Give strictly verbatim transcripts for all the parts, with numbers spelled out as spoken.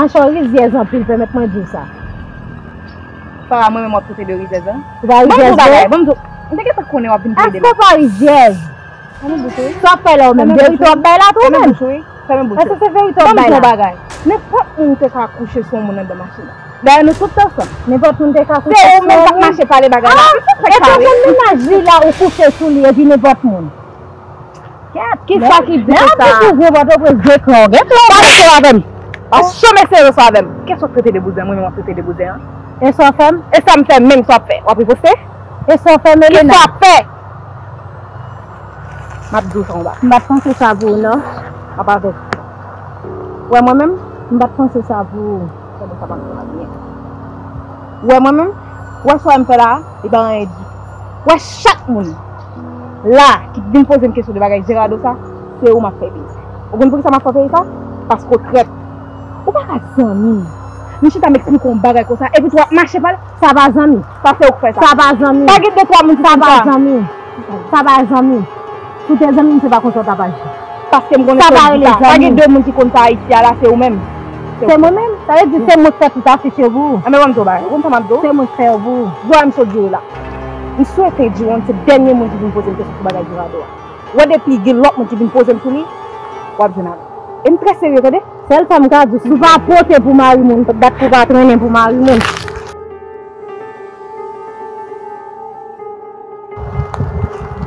Mache w rizyèz anpil, pèmèt mwen di w sa. Fara, mwen menm w ap trete de rizyèz, an? Ou pa rizyèz vre? Ban m di w, m te gentan konnen w ap vin plede. Èske w pa rizyèz? Fèmen bouch ou wi. Sa w ap fè la ou menm? Verite w ap bay la tou ou menm? Fèmen bouch ou wi. Fèmen bouch ou wi. Èske se verite w ap bay la? Ban m di w yon bagay. Nenpòt moun te ka kouche sou yon moun anndan machin nan. Dayè nou tout ansanm. Nenpòt moun te ka kouche sou yon moun. Se ou menm k ap mache pale bagay la. Ah, epi w konn mennaj li la ou kouche sou li epi nenpòt moun. Kèt, kisa ki di konsa? Lè w ap dekouvri Pòtoprens de kran w gen plan. Pa mete w avè m. Pa janm eseye sa avè m. Kiyès w ap trete de bouzen? Mwen menm w ap trete de bouzen an? E sa w fè m? E sa m fè menm sa w ap fè? W ap riposte? E sa w fè m, Elena? Kisa w ap fè? M ap di w sa yon bagay. M pa t panse sa pou ou non. M ap avè w. Wè mwen menm? M pa t panse sa pou ou. Tande sa m ap di w la byen. Wè mwen menm? Wè sa w wè m fè la a? Li pa anyen di. Wè chak moun la ki vin poze m kesyon de bagay Gerardo sa, se ou m ap fè peye. Ou konn poukisa m ap fè w peye sa? Paske w trèt. Ou pa ka zanmi m. M chita m eksplike w yon bagay konsa, epi tou w ap mache pale. Sa pa zanmi. Sa se ou k fè sa. Sa pa zanmi. Pa gen de twa moun ki konn sa. Sa pa zanmi. Sa pa zanmi. Si w te zanmi m, se pa konsa w t ap aji. Paske m konnen se ou ki di sa. Pa gen de moun ki konn sa Ayiti a la, se ou menm. Se mwen menm? Sa vle di se mwen k fè tout afich yo pou ou? Anben, ban m di w bagay. Ou konn sa m ap di w? Se mwen k fè yo pou ou. Vwa m sot di w la. M swete di w se dènye moun ki vin poze m kesyon sou bagay Gerardo a. Wè depi gen lòt moun ki vin poze m sou li, w ap jwenn avè m. E m trè serye, tande? Sèl sa m ka di w, si w pa pote pou mari moun, bat pou w pa trennen pou mari moun.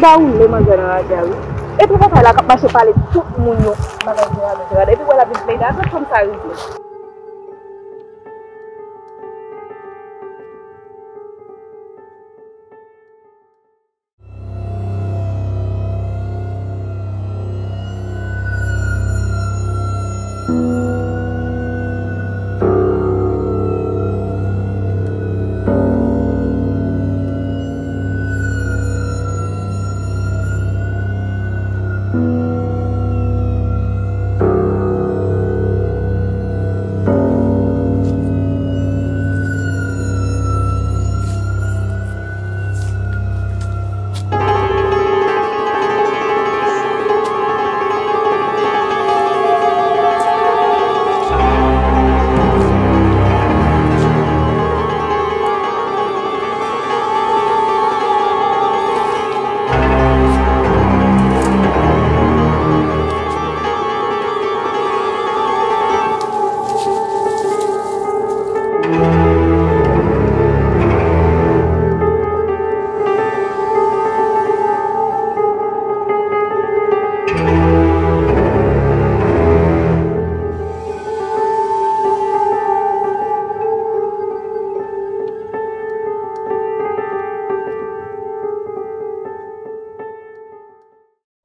Ba woule manzè nan radya wi. Epi papa la k ap mache pale tout moun yo bagay Gerardo, Gerardo. Epi wè l ap vin plede. Atann fanm sa rive.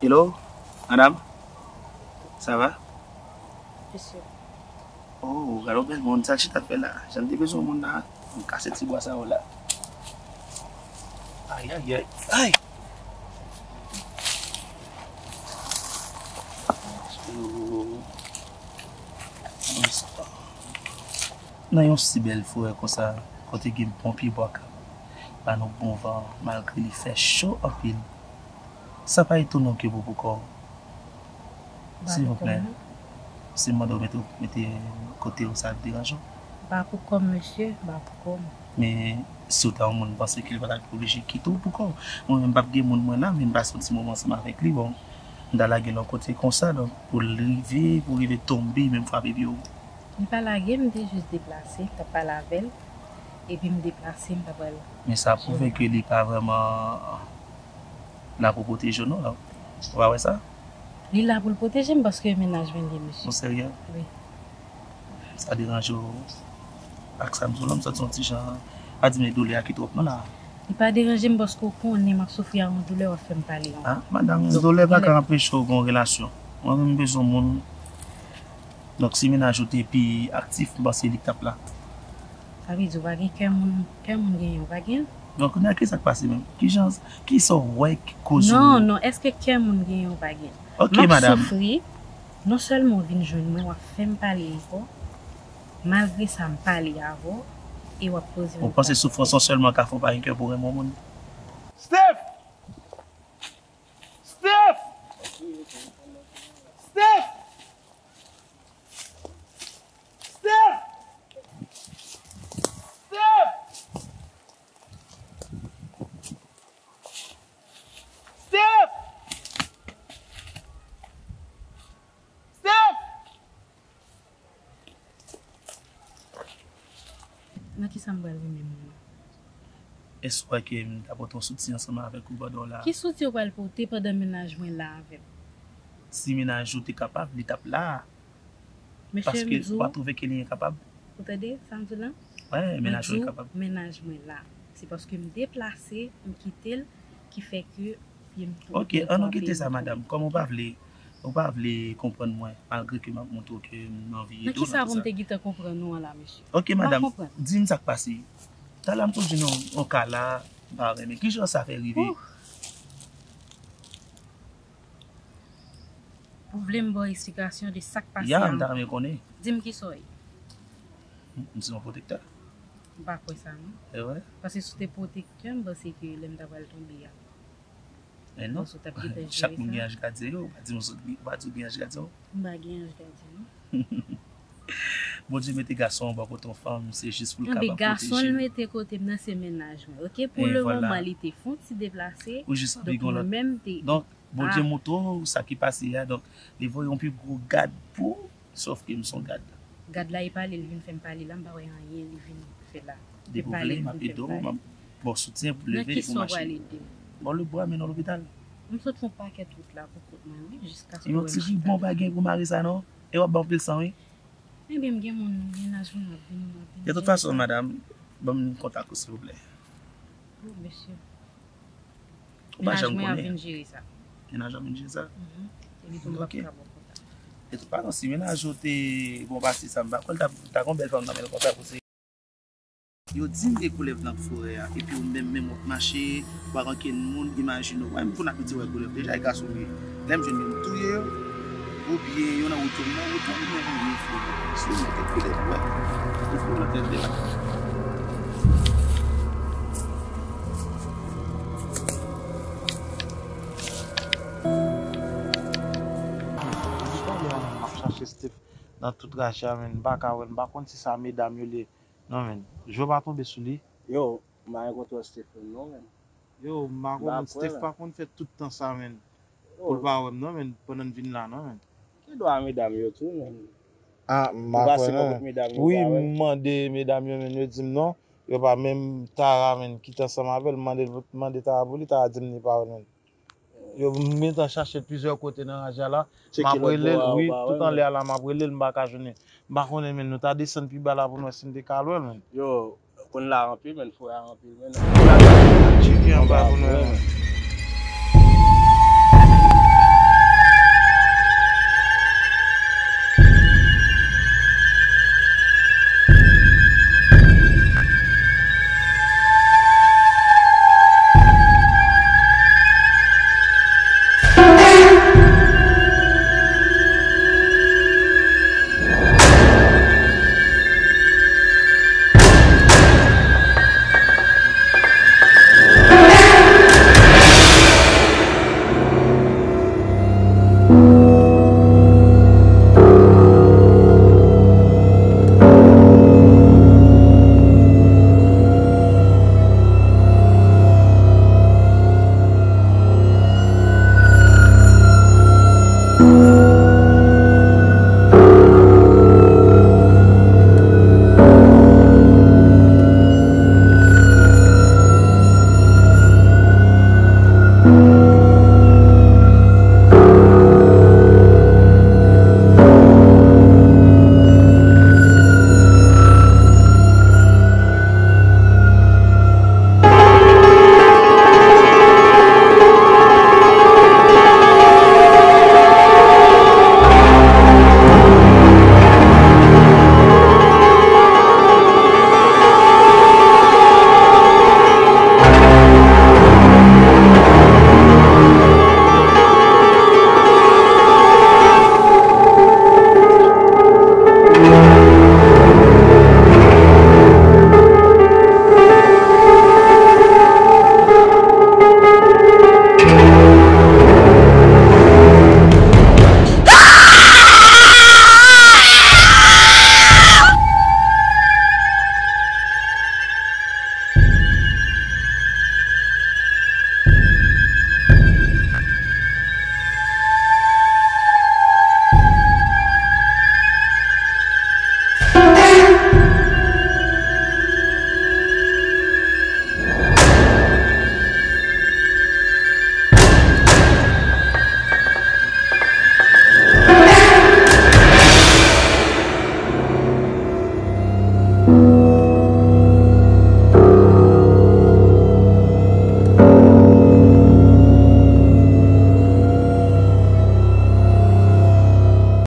Hello, madam. Sa va? Mesye. Oh, gade yon bèl moun, sa l chita fè la. Jan m te bezwen yon moun la, m kase ti bwa sa yo la. Ay, ay, ay, ay! Oh. Nan yon si bèl forè konsa, kote gen bon pye bwa k ap ba nou bon van, malgre li fè cho anpil, sa pa etone w ke pou, pou kò w. Silvouplè, si m mande w mete, mete kote w, sa ap deranje w? Ba pou kò m, mesye, ba pou kò m. Men, si w ta yon moun panse ke li pa ta oblije kite w pou kò w. Mwen menm, m p ap gen moun mwen la, men m pase yon ti moman ansanm avèk li, bon, m ta lage l yon kote konsa, donk, pou l rive, pou rive tonbe, menm frape pye w. Li pa lage m, m te jis deplase, m t ap pale avè l, epi m deplase, m t ap pral. Men sa pwouve ke li pa vrèman la pou pwoteje w, non, la. Ou pa wè sa? Li la pou l pwoteje m paske mennaj mwen li ye, mesye. Ou serye? Wi. Sa deranje w ak sa m di w la, m santi yon ti jan, pa di m doulè a ki twòp, non, la. Li pa deranje m paske w konnen m ap soufri ak yon doulè, w ap fè m pale ankò. Ah, madanm, doulè pa ka anpeche w gen yon relasyon. Mwen menm, m bezwen moun. Donk, si mennaj ou te pi aktif, m panse li t ap la. Sa vle di ou pa gen kè moun, kè moun genyen, ou pa gen l? Donk, kounye a, ki sa k pase menm? Ki jan, ki sa w wè ki koz ou? Non, non, èske kè moun genyen, ou pa gen l? Ok, madam. M ap soufri, non sèlman w vin jwenn mwen, w ap fè m pale ankò, malgre sa, m pale avè w, e w ap poze m kesyon. Ou panse soufrans lan sèlman ka fè w pa gen kè pou renmen yon moun? Steph! Steph! Steph! Steph! Kisa m pral renmen moun nan? Èske w wè ke m ta pote yon soutyen ansanm avèk ou pandan w la? Ki soutyen w pral pote pandan mennaj mwen la avè m? Si mennaj ou te kapab, li t ap la. Mesye, m Paske di ou w, pa twouve ke li enkapab? ou tande sa m di w la? Wè, Mwen mennaj di ou w, enkapab. Mennaj mwen la. Se paske m deplase, m kite l, ki fè ke pye m tou. Ok, an nou kite sa, madanm. Kòm ou pa vle, ou pa vle konprann mwen, malgre ke m ap montre w ke m anvi ede w nan tout sa. Nan kisa pou m te gentan konprann ou an la, mesye? Ok, madanm, di m sa k pase. Talè m sot jwenn yon, yon ka la, m pa renmen. Kijan sa fè rive? Ou vle m ba w eksplikasyon de sa k pase Ya, an? M ta renmen konnen. Di m ki sa w ye. M se yon pwotektè. M pa kwè sa non. E vre? Paske si w te pwotektè, m panse ke lè m ta pral tonbe a. E non. Ou t ap gentan Chak jere moun gen sa. Anj gadyen yo, ou pa di m sot, ou pa di w gen Anj gadyen w. M pa gen Anj gadyen non. Bondye mete gason an bò kote yon fanm, se jis pou l Anben, kapab gason pwoteje l m. Mete kote m nan se mennaj mwen. Ok, pou E le vwala. Moman li te fon ti deplase. Ou jis anvi Donk gon mwen lòt. Menm te Donk, Bondye Ah. Montre w sa ki pase a. Donk, li voye yon pi gwo gad pou ou, sòf ke m se yon gad. Gad la e pale, li vin fè m pale la, m pa wè anyen li vin fè la. Depi w vle, m ap ede w, m ap ba w soutyen pou Nan leve e kisa pou w mache. Pral ede m? Bon, le bwa mennen w lopital. M sot fè yon pakèt wout la pou kont mwen, wi, jiskaske Yon ti ribon pa gen pou mare sa non. E w ap ba anpil san, wi. Ebyen, m gen moun, mennaj mwen ap vini, m ap vini. De tout fason, madanm, ban m kontak ou, silvouplè. Oh, mesye. Ou pa janm Mennaj mwen ap konnen. Vin jere sa. Mennaj ou ap vin jere sa? Mhm. E li tou m p ap Ok. Ka ba w kontak. E tout fason, si mennaj ou te bon pase sa, m pa kwè l ta, ta gon bèl fanm nan men l konsa pou se. Yo di m gen koulèv nan forè a, epi ou menm menm w ap mache, ou pa gen okenn moun, imajine w. Mwen menm pou n abitye wè koulèv, deja e gason m ye. Lè m jwenn yo, m touye yo, oubyen yo nan wout yo, m nan wout la, oubyen m vin fou. Si w monte koulèv, wè, ou fou nan tèt de la. Depi talè a menm, m ap chache Steph nan tout rache a, menm, m pa ka wè l, m pa konn si sa medam yo li ye. Non, menm, je pa tonbe sou li. Yo, m pa renkontre Steph menm non, menm. Yo, m pa M pa konn, kwè Steph la. Pa konn fè tout tan sa, menm, pou l Yo, pa wè m, non, menm, pandan n vin la, non, menm. Ki dwa medam yo tou, menm? Ah, m Ou pa pase kwè, bò non. Kot medam yo Wi, pa wè? M mande medam yo, menm, yo di m non. Yo pa menm Tara, menm, ki t ansanm avè l, m mande, mande Tara pou li, Tara di m li pa wè l, menm. Yo, m gentan chache l plizyè kote nan raje a la. M ap rele l, wi, tout anlè a la, m ap rele l, m pa ka jwenn li. M pa konnen, menm, nou ta desann pi ba la pou n wè si n te ka al wè l, menm. Yo, konn la anpil, menm, fò a anpil, menm. Tcheke anba pou n wè, menm.